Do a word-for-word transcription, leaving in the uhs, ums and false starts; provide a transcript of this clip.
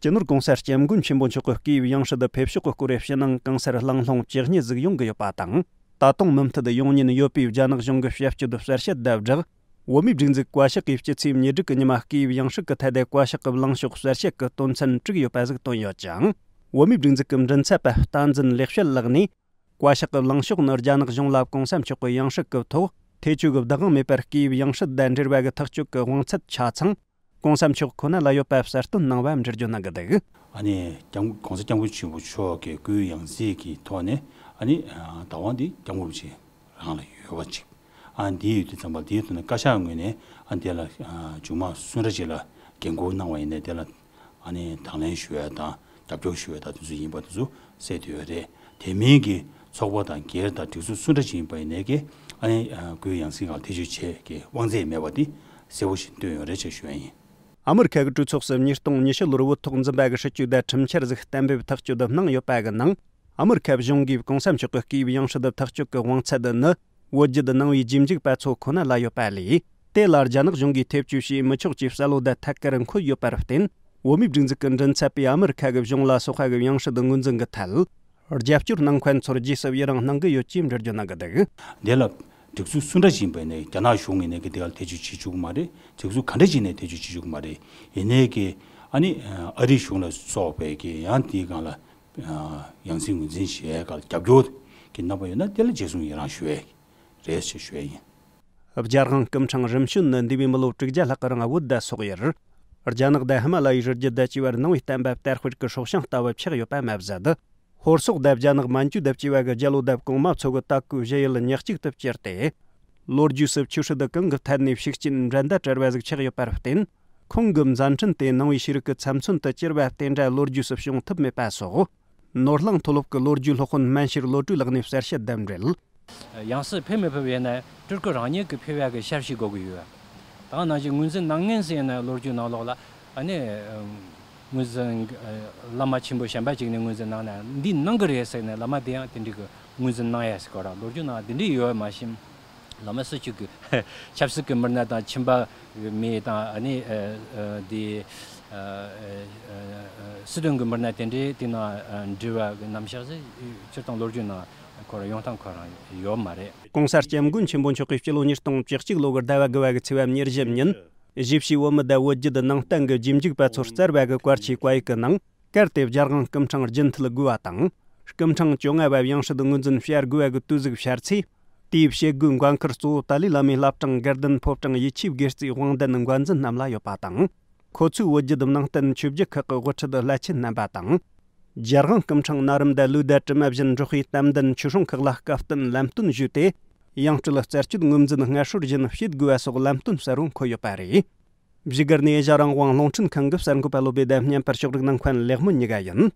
སྤྱི་ནོར་གོང་ས་སྐྱབས་མགོན་ཆེན་པོ་མཆོག་གི་སྐུའི་ཡང་སྲིད་ཕེབས་ཕྱོགས་ཀྱི་སྐོར་ཕྱི་ནང་གང་སར་གླེང་སློང་ཇེ་ཉེ་ཟིག་ཡོང་གི་ཡོད་པ་དང་། ད་དུང་མུ་མཐུད་ཡོང་ཉེན་ཡོད་པའི་རྒྱ་ནག་གཞུང་གི་བྱ་སྤྱོད་གསལ་བཤད་དང་སྦྲགས། བོད་མིའི་སྒྲིག་འཛུགས་བཀའ་ཤག་གིས་སྤྱི་ཚེས་ཉེར་དྲུག་གི་ཉི་མ་སྐུའི་ཡང་སྲིད་ཀྱི་ཐད་དེ་བཀའ་ཤག་གི་གླེང་ཕྱོགས་གསལ་བཤད་ཀྱི་དོན་ཚན་དྲུག་ཡོད་པ་ཟིག་བཏོན་ཡོད་ཅིང་། བོད་མིའི་སྒྲིག་འཛུགས་ཀྱི་མགྲིན་ཚབ་པ་བསྟན་འཛིན་ལེགས་བཤད་ལགས་ནས། བཀའ་ཤག་གི་གླེང་ཕྱོགས་ནི་རྒྱ་ནག་གཞུང་ལ་གོང་ས་མཆོག་གི་ཡང་སྲིད་ཀྱི་ཐོག་ཐེ་བྱུས་ཀྱི་བདག་དབང་མེད་པར་སྐུའི་ཡང་སྲིད་དང་འབྲེལ་བ་གི་ཐག་གཅོད་ཀྱི་དབང་ཚད་ཆ་ཚང་གོང་ས་མཆོག་ཁོ་ན་ལ་ཡོད་པ་གསལ་སྟོན་གནང་བ་འགྲེལ་བརྗོད་གནང་གི་འདུག། ཨ་ནི་སྐྱབས་༸གོང་ས་༸སྐྱབས་མགོན་ཆེན་པོ་མཆོག་གི་སྐུའི་ཡང་སྲིད་ཀྱི་ཐོག་ནས་ཨ་ནི་བདག་དབང་འདི་༸སྐྱབས་མགོན་རིན་པོ་ཆེ་རང་ལ་ཡོད་པ་ཅིག། ཨ་འདི་ཡོད་དུས་ཙམ་པ་འདིའི་ཐོག་ནས་བཀའ་ཤག་ངོས་ནས་ཨ་འདི་ལ་མཇུག་མ་སུ་འདྲ་ཅིག་ལ་འགན་འཁུར་གནང་བ་ཡིན་ནའི་དེ་ལ་ཨ་ནི་དང་ལེན་ཞུ་ཡ་དང་རྒྱབ་སྐྱོར་ཞུ་ཡ་དང་དེ་ཚོ་ཡིན་པ་དེ་ཚོ་གསལ་དོད་རེད། དེ་མིན་གྱི་ཚོགས་པ་དང་སྒེར་དང་སྒྲིག་འཛུགས་སུ་འདྲ་ཞིག་ཡིན་པ་ཡིན་ནའི་གི་ཨ་ནི་སྐུའི་ཡང་སྲིད་སྒང་ལ་ཐེ་བྱུས་བྱེད་ཀྱི་དབང་ཚད་མེད་པ་དེ་གསལ་པོ་ཞིག་བཏོན་ཡོད་རེད་ཅེས་ཞུ་ཡ་ཡིན། ཨ་མི་རི་ཁ་གི་གྲོས་ཚོགས་སུ་ཉིས་སྟོང་ཉི་ཤུ་ལོར་བོད་ཐོག་འཛིན་པ་གི་སྲིད་ཇུས་དང་ཁྲིམས་འཆར་ཟིག་གཏན་འབེབས་ཐག་གཅོད་གནང་ཡོད་པ་གི་ནང་། ཨ་མི་རི་ཁ་གཞུང་གིས་གོང་ས་མཆོག་གི་སྐུའི་ཡང་སྲིད་ཐག་གཅོད་ཀྱི་དབང་ཚད་ནི་བོད་བརྒྱུད་ནང་པའི་རྗེས་འཇུག་པ་ཚོ་ཁོ་ན་ལ་ཡོད་པ་ལས། དེ་ལ་རྒྱ་ནག་གཞུང་གིས་ཐེ་བྱུས་བྱས་མི་ཆོག་ཅེས་གསལ་བོ་དང་ཐད་ཀར་འཁོད་ཡོད་པར་བརྟེན། བོད་མིའི་སྒྲིག་འཛུགས་ཀྱི་མགྲིན་ཚབ་པས་ཨ་མི་རི་ཁ་གི་གཞུང་ལ་སོགས་པ་གི་ཡང་སྲིད་ངོས་འཛིན་གྱི་ཐད། རྒྱབ་སྐྱོར་གནང་མཁན་ཚོར་རྗེས་སུ་ཡི་རང་གནང་གི་ཡོད་ཅེས་འགྲེལ་བརྗོད་གནང་གི་འདུག། འདི་ལ་སྒྲིག་འཛུགས་སུ་འདྲ་ཞིག་ཡིན་པ་ཡིན་ནའི་རྒྱ་ནག་གཞུང་ཡིན་ནའི་གི་དེ་ག་ལ་ཐེ་བྱུས་བྱེད་བཅུག་གི་མ་རེད། སྒྲིག་འཛུགས་ག་འདྲ་ཞིག་ཡིན་ནའི་ཐེ་བྱུས་བྱེད་བཅུག་གི་མ་རེད། ཡིན་ནའི་གི་ཨ་ནི་ཨ་རིའི་གཞུང་ལ་སོགས་པའི་གི་ཡང་དེའི་སྒང་ལ་ཡང་སྲིད་ངོས་འཛིན་བྱེད་ཡ་ག་ལ་རྒྱབ་སྐྱོར་གི་རྣམ་པ་ཡོད་ན་དེ་ལ་རྗེས་སུ་ཡི་རང་ཞུ་ཡ་རེད་ཅེས་ཞུ་ཡ་ཡིན། རྒྱལ་དབང་སྐུ་ཕྲེང་རིམ་བྱོན་ནི་འདས་པའི་མི་ལོ་དྲུག་བརྒྱ་ལྷག་གི་རིང་བོད་དང་སོག་ཡུལ། རྒྱ་ནག་དང་ཧི་མ་ལ་ཡའི་རི་རྒྱུད་དང་བཅས་པར་ནང་པའི་བསྟན་པ་དར་སྤེལ་གྱི་སྲོག་ཤིང་ལྟ་བུ་ཆགས་ཡོད་པ་མ་ཟད། ཧོར་སོག་དང་རྒྱ་ནག་མན་ཇུ་དང་བཅས་པ་གི་རྒྱལ་པོ་དང་གོང་མ་ཚོ་གི་དར་གོས་བཞེས་ཡུལ་ཉག་གཅིག་ཏུ་གྱུར་ཏེ། ལོ་རྒྱུས་སུ་ཆོས་སྲིད་གང་གི་ཐད་ནས་ཤུགས་རྐྱེན་འགྲན་ཟླ་བྲལ་བ་ཟིག་ཆགས་ཡོད་པར་བརྟེན། ཁོང་གི་མཛད་འཕྲིན་དེ་ནང་པའི་ཤེས་རིག་གི་ཚབ་མཚོན་དུ་གྱུར་པ་དེ་འདྲ་ལོ་རྒྱུས་སུ་བྱུང་ཐུབ་མེད་པ་སོགས། ནོར་གླིང་མཐོ་སློབ་ཀྱི་ལོ་རྒྱུས་སློབ་དཔོན་སྨན་ཤེར་བློ་གྲོས་ལགས་ནས་གསལ་བཤད་དང་འབྲེལ། ཡང་སྲིད་ཕེབས་མི་ཕེབས་ཡིན་ན་སྤྲུལ་སྐུ་རང་ཉིད་ཀྱིས་ཕེབས་ཡག་གི་ཞབས་ཞུ་དགོས་ཀྱི་ཡོད། ད་ག་ནང་བཞིན་ངོས་འཛིན་གནང་མཁན་ཟེར་ན་ལོ་རྒྱུས་ནང་ལོགས་ལ་ཨ་ནི་ངོས་འཛིན་བླ་མ་ཆེན་པོ་གཞན་པ་ཅིག་ནས་ངོས་འཛིན་གནང་ན་འདི་གནང་གི་རེད་ཟེར་ནས་བླ་མ་དེ་ཡང་དེ་འདྲའི་གི་ངོས་འཛིན་གནང་ཡ་ཟེར་གོ་ར་ལོ་རྒྱུས་ནང་དེ་འདྲའི་ཡོད་མ་ཤེས། བླ་མ་སུ་གཅིག་གི་ཆབ་སྲིད་ཀྱི་མི་སྣ་དང་ཁྱིམ་པ་མི་དང་ཨ་ནི་འདི་སྲིད་དོན་གྱི་མི་སྣ་དེ་འདྲའི་དེ་ནང་འབྲེལ་བ་གི་རྣམ་གཞག་ཟེར་སྤྱིར་བཏང་ལོ་རྒྱུས་ནང་ཁོ་རང་ཡོང་སྟངས་ཁོ་རང་ཡོད་མ་རེད། གོང་ས་སྐྱབས་མགོན་ཆེན་པོ་མཆོག་གིས་སྤྱི་ལོ་ཉིས་སྟོང་བཅུ་གཅིག་ལོ་གི་ཟླ་བ་དགུ་བ་གི་ཚེས་པ་ཉེར་བཞི་ཉིན་གཞིས་བྱེས་བོད་མི་དང་བོད་བརྒྱུད་ནང་བསྟན་གྱི་རྗེས་འཇུག་པ་ཚོར་སྩལ་བ་གི་བཀའ་ཆོས་བཀའ་ཡིག་གི་ནང་། གལ་ཏེ་རྒྱལ་དབང་སྐུ་ཕྲེང་རྒྱུན་མཐུད་དགོས་པ་དང་། སྐུ་ཕྲེང་བཅོ་ལྔ་བ་ཡང་སྲིད་ངོས་འཛིན་བྱ་དགོས་པ་གི་དུས་ཟིག་ཤར་ཚེ། དེའི་བྱེད་སྒོའི་འགན་འཁུར་གཙོ་བོ་ཏཱ་ལའི་བླ་མའི་བླ་བྲང་དགའ་ལྡན་ཕོ་བྲང་ཡིད་ཆེས་དགེ་རྩའི་དབང་ལྡན་འགན་འཛིན་རྣམས་ལ་ཡོད་པ་དང་། ཁོ་ཚོས་བོད་བརྒྱུད་ནང་བསྟན་ཆོས་བརྒྱུད་ཁག་གི་དབུ་ཁྲིད་བླ་ཆེན་རྣམ་པ་དང་། རྒྱལ་དབང་སྐུ་ཕྲེང་ན་རིམ་དང་ལུགས་དང་གྲིབ་མ་བཞིན་འགྲོ་བའི་གཏམ་ལྡན་ཆོས་སྲུང་ཁག་ལ་སྐབས་བསྟུན་ལམ་སྟོན་ཞུས་ཏེ། ཡང་སྤྲུལ་རྩད་གཅོད་ངོས་འཛིན་སྔ་སྲོལ་བཞིན་བྱེད་དགོས་པ་སོགས་ལམ་སྟོན་གསལ་བོ་འཁོད་ཡོད་པ་རེད། བཞུགས་སྒར་ནས་ཨེ་ཤ་རང་དབང་རླུང་འཕྲིན་ཁང་གི་གསར་འགོད་པ་བློ་བྷེ་དང་བརྙན་པར་ཕྱོགས་སྒྲིག་གནང་མཁན་ལེགས་སྨོན་གཉིས་ཀ་ཡིན།